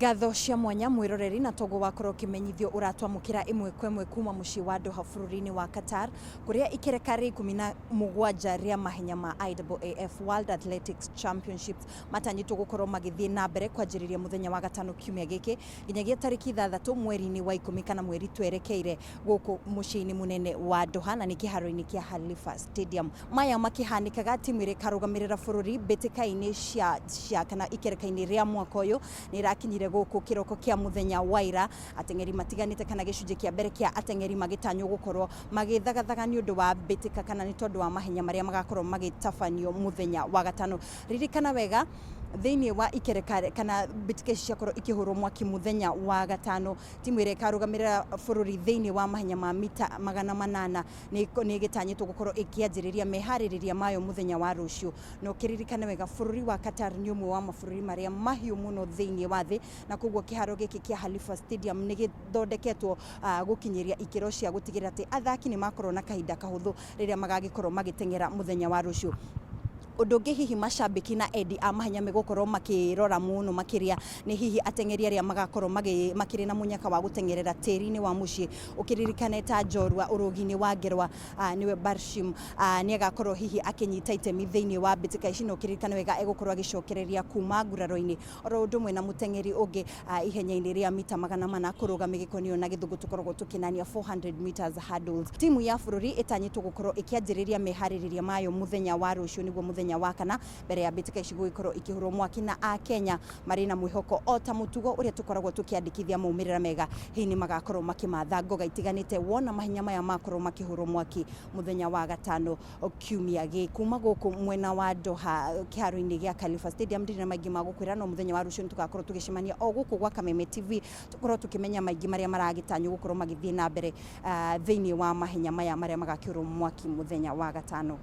Ngatho cia mwanya mwĩroreri na toguo wakorwo ũkĩmenyithio ũratwamũkĩra ĩmwe kwa ĩmwe kuma mũciĩ wa Doha bũrũri-inĩ wa Qatar, kũrĩa ikereka rĩa 17 rĩa mahenya ma IAAF World Athletics Championships matanyĩtwo gũkorwo magĩthiĩ na mbere kwanjĩrĩria mũthenya wa gatano kiumia gĩkĩ nginyagia tarĩki 6 mweri-inĩ wa 10 kana mweri twerekeire gũkũ mũciĩ-inĩ mũnene wa Doha na nĩ kĩharo-inĩ kĩa Khalifa Stadium. Maya makĩhanĩkaga timu ĩrĩa ĩkarũgamĩrĩra bũrũri mbĩtĩka-inĩ cia cia kana ikereka-inĩ rĩa mwaka ũyũ nĩ ĩrakinyire gũkũ kĩroko kĩa mũthenya wa ira. Ateng'eri matiganĩte kana gĩcunjĩ kĩa mbere kĩa ateng'eri magĩtanywo gũkorwo magĩthagathaga nĩ ũndũ wa mbĩtĩka kana nĩ tondũ wa mahenya marĩa magakorwo magĩtabanio mũthenya wa gatano. Ririkana wega thĩinĩ wa ikereka kana mbĩtĩka ici ciakorwo ikĩhũrwo mwaki mũthenya wa gatano, timu ĩrĩa ĩkarũgamĩrĩra bũrũri thĩinĩ wa mahenya ma mita 800 nĩ ĩgĩtanyĩtwo gũkorwo ĩkĩanjĩrĩria meharĩrĩria mayo mũthenya wa rũciũ. Na ũkĩririkane wega bũrũri wa Qatar nĩ ũmwe wa mabũrũri marĩa mahiũ mũno thĩinĩ wa thĩ, na koguo kĩharo gĩkĩ kĩa Khalifa Stadium nĩ gĩthondeketwo gũkinyĩria ikĩro cia gũtigĩrĩra atĩ athaki nĩ makorwo na kahinda kahũthũ rĩrĩa magagĩkorwo magĩteng'era mũthenya wa rũciũ. Ũndũ ũngĩ hihi macambĩki na endi a mahenya megũkorwo makĩrora mũno makĩria nĩ hihi ateng'eri arĩa magakorwo makĩrĩ na mũnyaka wa gũteng'erera tĩri-inĩ wa mũciĩ. Ũkĩririkane ta njorua ũrũgi-inĩ wa ngerwa nĩwe Barshim nĩ agakorwo hihi akĩnyita itemi thĩinĩ wa mbĩtĩka ici, na ũkĩririkane wega egũkorwo agĩcokereria kuma nguraro-inĩ oro ũndũ ũmwe na mũteng'eri ũngĩ ihenya-inĩ rĩa mita 400 kũrũga mĩgĩko nĩyo na gĩthũngũ tũkoragwo tũkĩnania 400 meters hurdles. Timu ya bũrũri ĩtanyĩtwo gũkorwo ĩkĩanjĩrĩria meharĩrĩria mayo mũthenya wa rũciũ nĩguo mũthenya wa kana mbere ya mbĩtĩka ici gũgĩkorwo ikĩhũrwo mwaki, na Akenya marĩ na mwĩhoko o ta mũtugo ũrĩa tũkoragwo tũkĩandĩkithia maumĩrĩra mega hihi nĩ magakorwo makĩmatha ngoga itiganĩte wona mahenya maya makorwo makĩhũrwo mwaki mũthenya wa gatano kiumia gĩkĩ. Kuma gũkũ mwena wa Doha kĩharo-inĩ gĩa Khalifa Stadium ndirĩ na maingĩ ma gũkwĩra, no mũthenya wa rũciũ nĩ tũgakorwo tũgĩcemania o gũkũ gwa Kameme TV tũkorwo tũkĩmenya maingĩ marĩa maragĩtanywo gũkorwo magĩthiĩ na mbere thĩinĩ wa mahenya maya marĩa magakĩhũrwo mwaki mũthenya wa gatano.